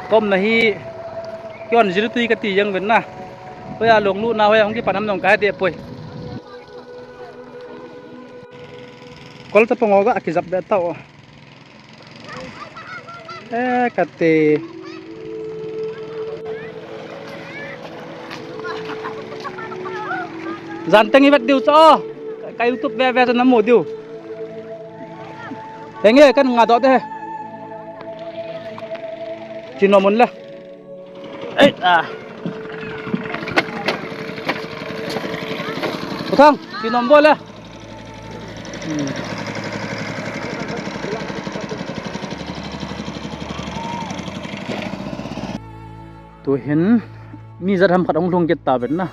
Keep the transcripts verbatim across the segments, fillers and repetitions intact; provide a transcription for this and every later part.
Ka umna hi, keiho Jirtui kati jeng uvin na. Hoiya lunglut na, hoiya hung kipan ham jong kahe deh poi. Kol chapang ho ga kijap be tao. Eh, kati. Jan teng i vet diu chu. Ka YouTube ve ve chu namu diu. Henge, kan nga doh de. Chi nom un le. Ei, ah. Pu Thang, chi nom bol le. Hmm. Tuhin, mi jat ham khat hung lhung kit tauvin na.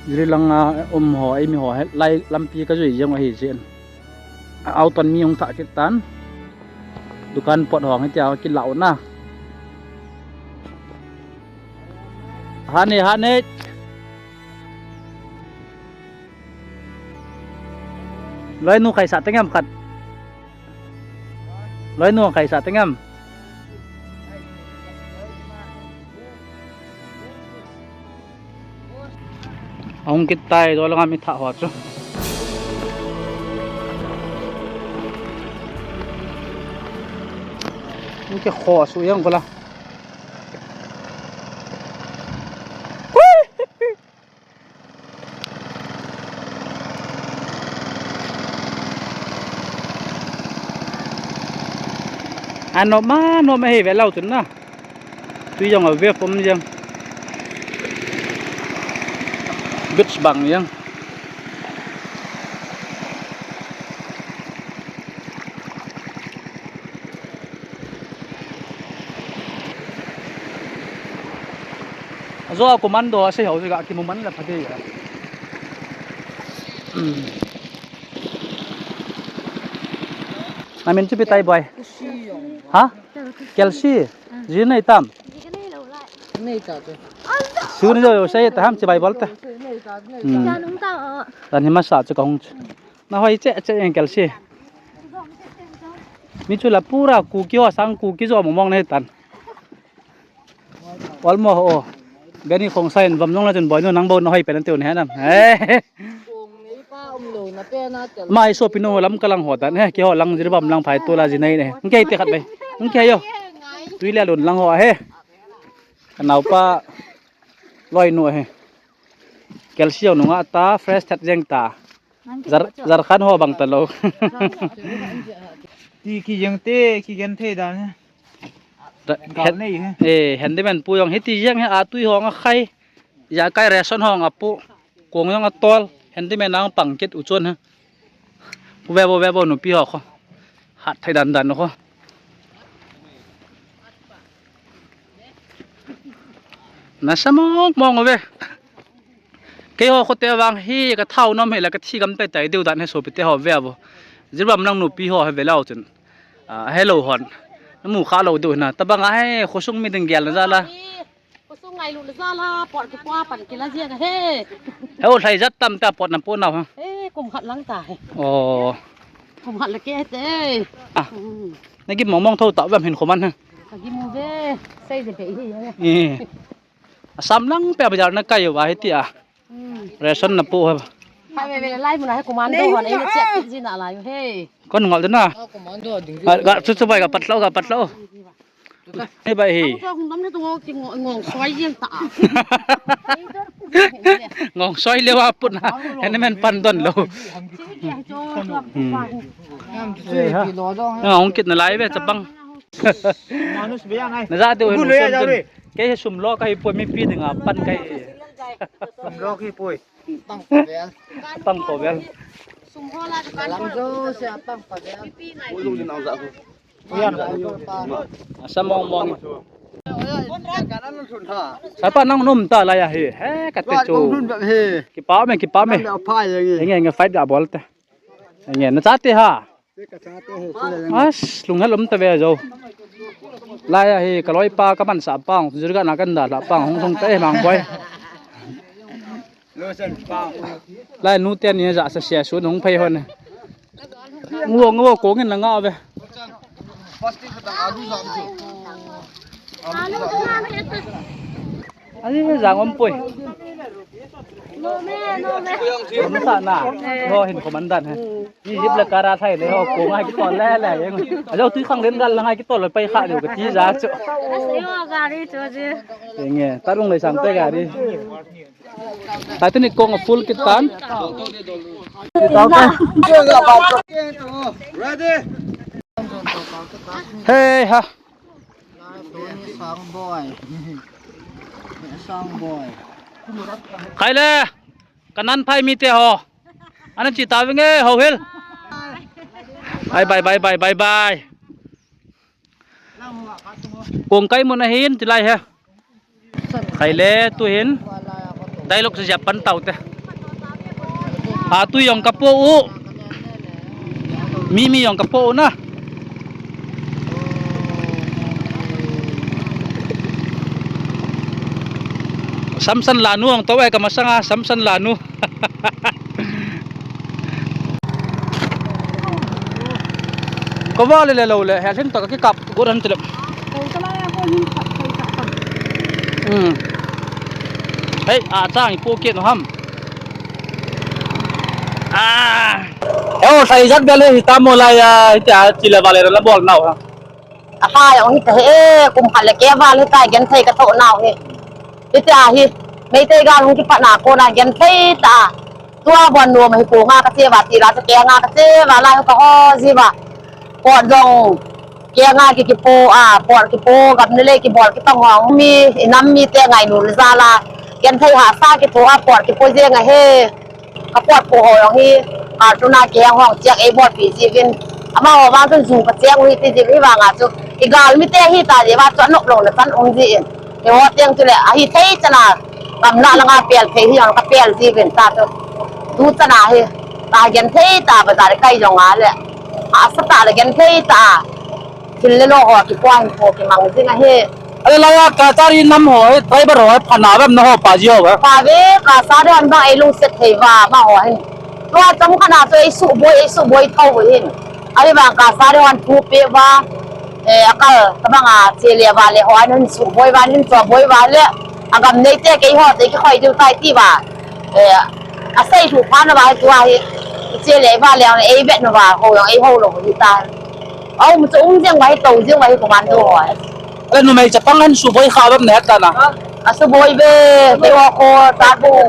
Jiribam langa um ho, eimi ho, he, lai lampi ka jui jeng u ahi jeh in. A, auto in mi hung thah kit tan. Dukan pot ho, hitia kilah u na. Hane, hane. Loinu kaisah teng em khat. Loinu kaisah teng em. Ahung kit tai, jo langa mi thah ho chu. Hung kikhoh suh jeng kula. Anom anom ahi ve lou chun na. Tui jong a wave um jeng. Beach bang jeng. Ajo a commando asei ho jeh a kimu man la pha ding a. Hmm. Na min chu ipi tai boi? Ha? Kelsi. Ji nei tam? Nei ta chu. Su ni jo sei ta ham chibai bol ta. Nei ta, nei ta. Hmm. Tan hi masa chu ka hung chu. Na hoi che che jeng Kelsi. Mi chu la pura Kuki ho sang Kuki jo mong mong nei tan. Olmo ho. Beni Khongsai in vom jong la chun boinu nang bou na hoi pen tiu ne nam. Eh. Mai sopinu lam ka lang ho tan he. Keiho lang Jiribam lang phai tu la ji nei ne. Ngei te khat bai. Ngei yo. Tui le lun lang ho he. Ka naopa Loinu he. Kelsi jong nunga ta fresh that jeng ta. Jar, jar khan ho bang ta lou. Ti kijeng te, kigen thei dan. Ra-, gal het-, nei he. Eh, handyman pu jong hiti jeng he a tui hong a khai. Ijakai ration hong a pu. Kong jong a tol. Handyman ang pang kit u chun he. Ve vo, ve vo, nupi ho kho. Hat thei dan dan kho. Nasa mong mong ve. Keiho khote vang hi ka thao nom hi la ka thi gam tai tai diu dan he sopite ho ve vo. Jiribam lang nupi ho he ve lou chun. A, hello hon. Namu kha lou diu na. Tabang a he khosung mi ding gel na jal a. Khosung ngailu na jal a, pot kipua pan kila jeng a he. He u lhai jat tam ta pot na pu nau ha. He, kum khat lang ta he. Oh. Kum khat la ke te. Ah. Hmm. Na gim mong mong tho ta vem hin khoman ha. Ka gim u ve. Sei je be hi he. Eh. Assam lang pe bazar na kai u va hiti a. Hmm. Ration na pu ha. Hai ve ve lai mun a he commando hon ei na check kit jin a lai u he. Kon ngol de na. Ah, commando ding. Ga, ga, chu chu bai ga pat lou, ga pat lou. Hei bai hi. Ang chong dam le tu ngong, ngong soi jeng ta. Ngong soi le wa put na. Hene men pan don lou. Hmm. Ngong kit na lai ve chapang. Manus be yang ai. Na ja tu. Kei he sum lo ka hi poi mipi dinga pan ka hi. Sum lo ka hi poi. Pang pavel. Pang pavel. Sum ho la ka pan. Lam jo se pang pavel. Mipi ngai. Asa mong mong. Sapa nang nom ta lai ahi. He, kate chu. Kipa me, kipa me. Nge, nge, fight ga bol te. Nge, na chate ha. As, lung hel um ta ve jo. Lai ahi, ka loipa, ka mansa pang, jirga na kan da la pang, hung hung te mang boi. Lai nu te ni ja sa sia su nung phei hon. Ngo, ngo, kong in la nga ve. Plastic ka tang alu jam chu. Ani jang om poi. No me, no me. Om sa na. No hin komandan he. Ni jip le kara thai le ho ko ngai ki tol le le. Ajo tui khang len gal la ngai ki tol le pai kha le ka ti ja chu. Asi yo gari chu ji. Nge, ta lung le sang te gari. Titanic kong a full kit tan. Hey ha. Song boy. Song boy. Khai le. Kanan phai mite ho. Ana chi ta vinge ho hil. Bye bye bye bye bye bye. Kong kai mun ahin tilai he. Khai le tu hin. Dialogue se Japan tau te. A tu jong ka po u. Mi mi jong ka po u na. Samson lanu ang to e ka masanga Samson lanu. Ko va le le lo le, he lhin to ka ki kap go ran tele. Hmm. Hei, a chang i po ke no ham. Ah. Eo, sai jat bel hi ta mo la ya, ita chile vale la bol nau ha. A pa jong hi ta he, kum khat le ke val hi ta genthei ka thoh nau hi. Hitia hi, Meitei gal hung kipat na kona genthei ta. Tua bon nuam hi ko nga ka che va ti la, che ke nga ka che va la ka ho ji va. Ko jong ke nga ki kipo a, por kipo gam ni le ki bol ki tong hong mi, i nam mite ngai nu le ja la. Genthei hahsa kitho a, por kipo jeng a he. Ka pot po ho jong hi, a, tuna kiheng hong chiak ei bolpi jiuvin. Amaho vang chun ju ka cheng u hi ti jiu hi vanga chu. I galmite hi ta jeh uva chu anop louna chan um jin. Eiho teng chule, ahi thei chana, gamlah langa pel thei hi jong ka pel jiuvin ta chu. Tu chana hi, ta genthei ta bazar kai jong a le. Asa ta le genthei ta. Thil le lo ho kipo hin po kimang jing ahi. Ale laiya Kachari nam ho, driver ho, pha na vem na ho pa ji ho ve. Pha ve, Kachari hon vang ei lungset thei uva, amaho hin. Tua chomkhat na chu ei suboi, ei suboi tho u hin. Ahivang Kachari hon thu pe uva, eh, akal, tabang a, che le va le ho, an hin suboi uva, an hin choboi uva le, agam neite keiho, te kikhoi diu tai ti uva. Eh, asei thu pha na uva, tua hi, che le va le, ei vet na uva, ho jong ei ho lou hi ta. Aum chu um jeng uva hi, tou jeng uva hi commando ho. Ale numei chapang hin suboi kha vem na het ta na. Asuboi ve, keiho kho chatbung.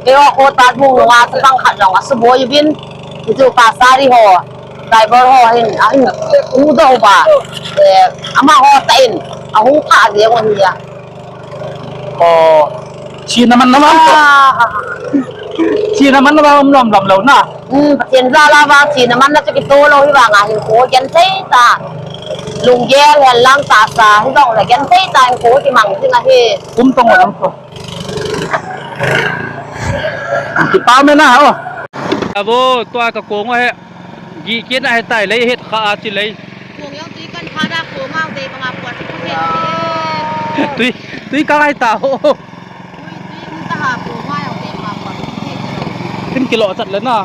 Keiho kho chatbung nga chapang khat jong asuboi uvin. Hichu Kachari ho. Driver ho hin, ahin, u do ba. Eh, amaho tah in, ahung pha jeng u ahi a. O, china man na vang. Ah. China man na vang um lom lom lou na. Hmm, Pathen jal a vang china man na chu kito lou hi vanga hinkho genthei ta. Lunggel hen lang tahsa, hijongle genthei ta hinkho kimang jing ahi. Kum tong o lang to. Kipa me na o. Abo, tua ka kong o he. Gih kit na he tai lei het kha a chi lei. Kong jong tui kan pha da kong a dei banga puat pu se. Tui, tui ka ngai ta ho. Tui, tui um ta ha kong a jong dei banga puat pu se. Tin kilo chat le na.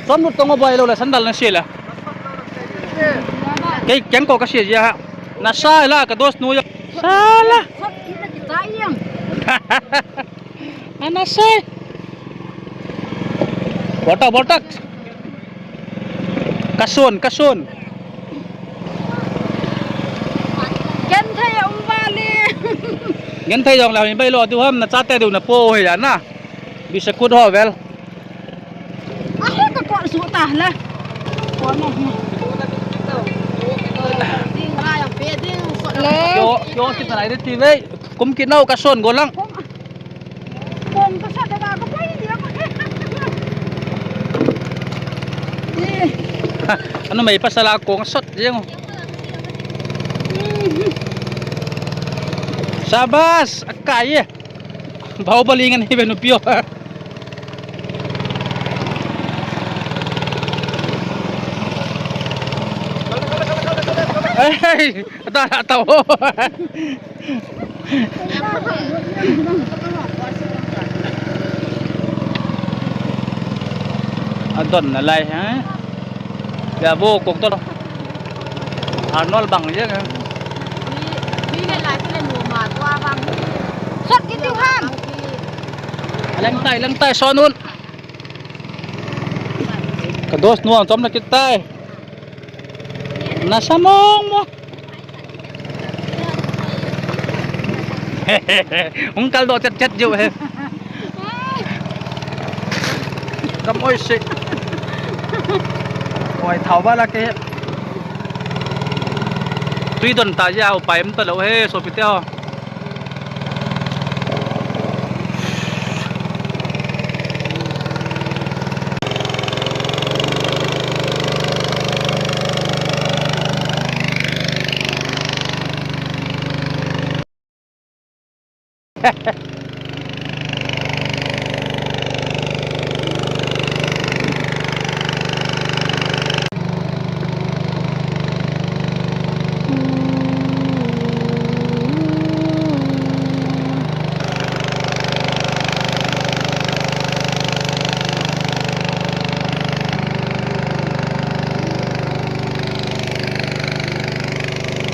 Son mut tong o bai lou le sandal na se le. Kei keng ko ka se ji a ha. Na sa la ka dos nu ya. Sa la. Sot kita kita yang. Ana sei. Boltak, boltak. Kasun, kasun. Genthei um vale. Genthei jong la mi bai lo diu ham na chate diu na po hi ya na. Biscuit ho vel. Ahi ka ko su ta le. Ko na hi. Ding ra ya pe ding so le. Yo, yo si ta lai de ti ve. Kum kit nau ka son go lang. Kum, kum ka sa da ka pai dia ko. Anu mai pasal a kong sot jeng. Sabas, akai. Bahubali ngan hi benu pio. Hey, ada tak tahu. Adon na lai ha. Ya bo kok to. Arnold bang je ha. Sot kit diu ham. Leng tai, leng tai, son un. Ka dos nuang chom na kit tai. Nasa mong mo. Hung kal doh chet chet jiu he. Gam oi se. Oi, thao ba la ke. Tui don ta ja, upai um talou he, sopite ho.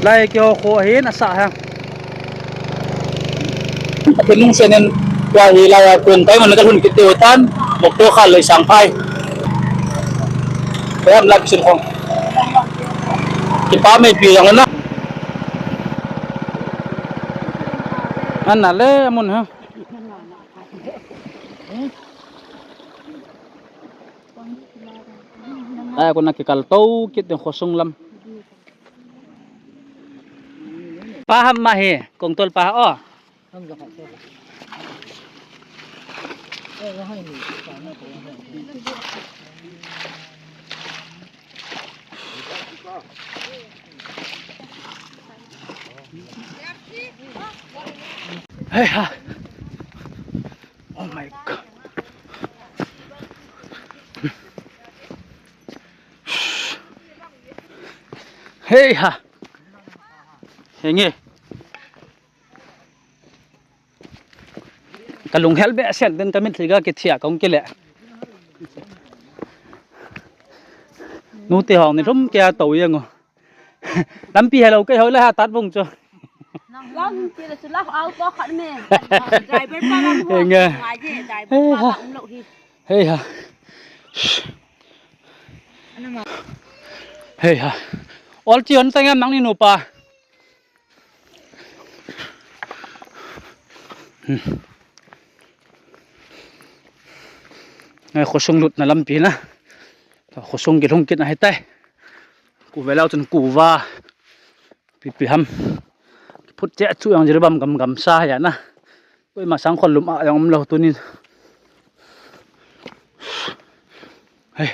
Lai keiho kho hin asah ha. Athilung senin tua hi lai a kong kai man ka lhun kit teu tan, mok to kha lei sang phai. Koi am lak sin khong. Kipa mei pi jong na. Ana le amun ha. Ai, kona kikal to kit den khosung lam. Pa ham ma hi, kong tol pa o. Hei ha. Oh my God. Hei ha. Henge. Ka lunghel behseh den, ka mitlhi ga kithia kong kile. Nute hong ni lhum kia to yang o. Lampi hello kei hoi la ha tat bung chu. Lampi la chu la au ko khat me. Driver pa lam ho. Henge. Ngai je, driver pa lam lo hi. Hei ha. Hei ha. Ol chi hon tang em nang ni nupa. Hmm. Ngai khosung lutna lampi na. Khosung kilhung kit na hitai. Ku velou chun ku va. Pipi ham. Phut che chu yang jiribam gam gam sa ya na. Koima sang khol lum a jong um lou tunin. Hei.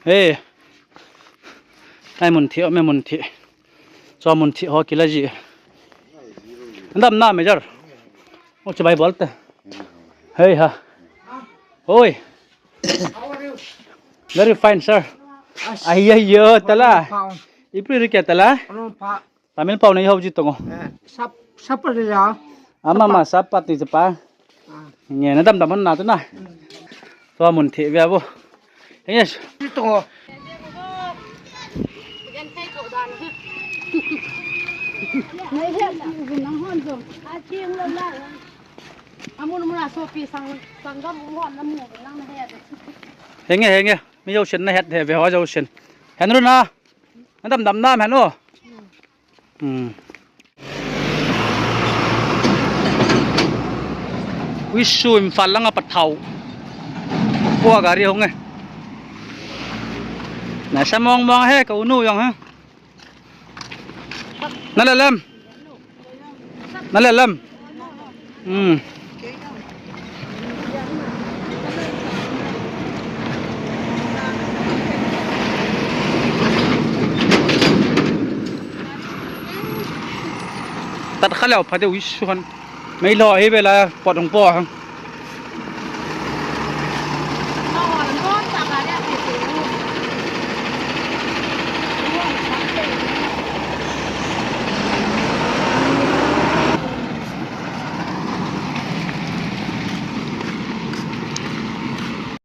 Hei. Ai mun thi, me mun thi. Cho mun thi ho kila ji. Dam na me jar. O chibai bol te. Hei ha. Oi. Very fine, sir. Ai ai yo tala. Ipri ri kya tala? Tamil pau nei hau ji tongo. Eh, sap, sap pa ja. Ama ma sap pa ti pa. Ah. Nge na dam dam na tu na. Hmm. Tua mun thi ve vo. Yes. Ji tongo. Amun muna sopi sang, sanggam um hon na mu nang na he. Henge, henge. Mi jousen na het he ve ho jousen. Henru na. Na dam dam nam hen o. Hmm. Wish u Imphal langa pat thau. Pua gari hong e. Nasa mong mong he, ka u nu jong he. Na le lem. Na le lem. Hmm. Tat kha leo pha deu i su han. Mei lo hi ve la pot hong po hang.